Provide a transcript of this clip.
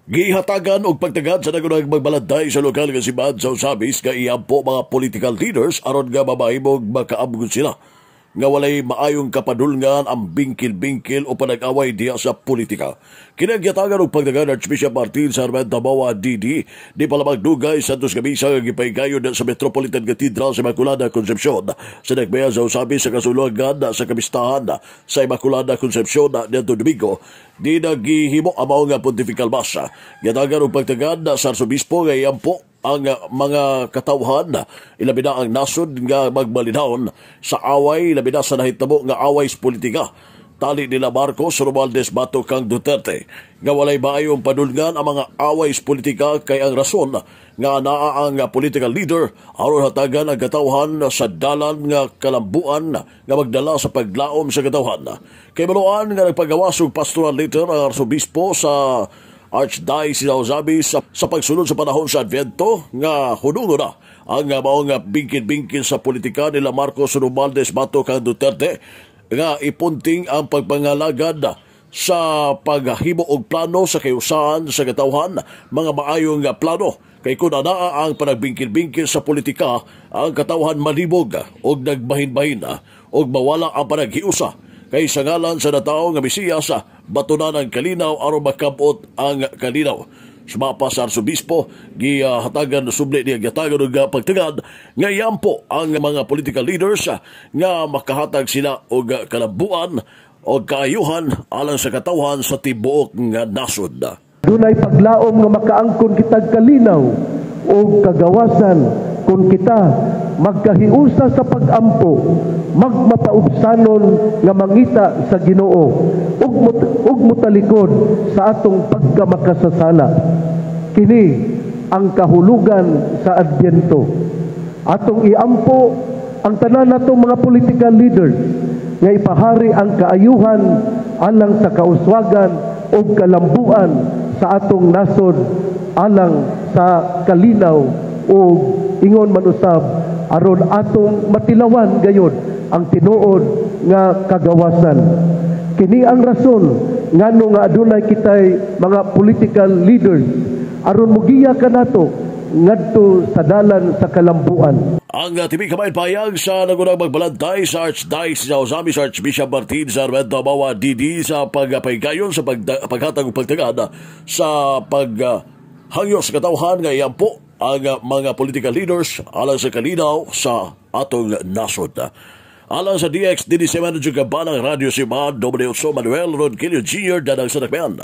Gihatagan og pagtagad sa nagunang magbalantay sa lokal nga simbahan sa Ozamiz nga iampo mga political leaders aron nga mamahimog makaabgon sila nga walay maayong kapadulngan ang bingkil-bingkil o panag-away diya sa politika. Kinagyatagan og pagdagan Archbishop Martin Sarmenta Mawa DD di pala magdugay sa dos kamisa nga gipaygayon sa Metropolitan Cathedral sa Immaculada Concepcion sa nagmaya sa Ozamiz sa kasulugan sa kamistahan sa Immaculada Concepcion niadto Domingo di nagihimo ang mao nga pontifical mass. Gihatagan og pagtagad sa Arsobispo nga iampo ang mga katawhan, ilabi na ang nasod, nga magmalinawon sa away, ilabi na sa nahitabo nga away sa politika tali nila Marcos, Romualdez, Bato kang Duterte, nga walay maayong padulngan ang mga away sa politika kay ang rason nga naa ang political leader aron hatagan ang katawhan sa dalan nga kalambuan nga magdala sa paglaom sa katawhan. Kay maluan nga nagpagawas og pastoral letter ang arsobispo sa Archdiocese sa Ozamiz sa pagsulod sa panahon sa Adviento nga hunungo na ang maong bingkil-bingkil sa politika nila Marcos, Romualdez, Bato kang Duterte nga ipunting ang pagpangalagad sa paghimo og plano sa kayusan sa katawhan, mga maayong plano, kay kun anaa ang panagbingkil-bingkil sa politika, ang katawhan malibog og nagbahin-bahin og mawala ang panaghiusa, kay sa ngalan sa natawo nga Mesiyas batunan ang kalinaw aron makabot ang kalinaw. Sumapa sa Arsobispo, gihatagan subli niya, gihatagan og pagtagad nga iampo ang mga political leaders nga makahatag sila og kalambuan o kaayuhan alang sa katawhan sa tibuok nga nasod. Dunay paglaom nga makaangkon kitag kalinaw o kagawasan kung kita magkahiusa sa pag-ampo, magmapaubsanon nga mangita sa Ginoo ug mutalikod sa atong pagkamakasasala. Kini ang kahulugan sa Adbyento. Atong iampo ang tanan natong mga political leaders nga ipahari ang kaayuhan alang sa kauswagan ug kalambuan sa atong nasod, alang sa kalinaw ug ingon man usab aron atong matilawan gayod ang tinuod nga kagawasan. Kini ang rason ngano nga adunay kitay mga political leaders aron mugiya kanato ngadto sa dalan sa kalambuan. Ang tibi kamay payag sa nagunang magbalantay sa Archdiocese sa Ozamiz, Archbishop Martin Sarmento Mawa DD, sa pagpaygayon sa paghatag ug pagtagad sa paghangyo sa katawhan nga iampo ang mga political leaders alang sa kalinaw sa atong nasod. Alang sa DX DDC Manager Kabanang Radio Simbahan, W. Manuel Ronquillo Jr. Danang sa Dakbayan.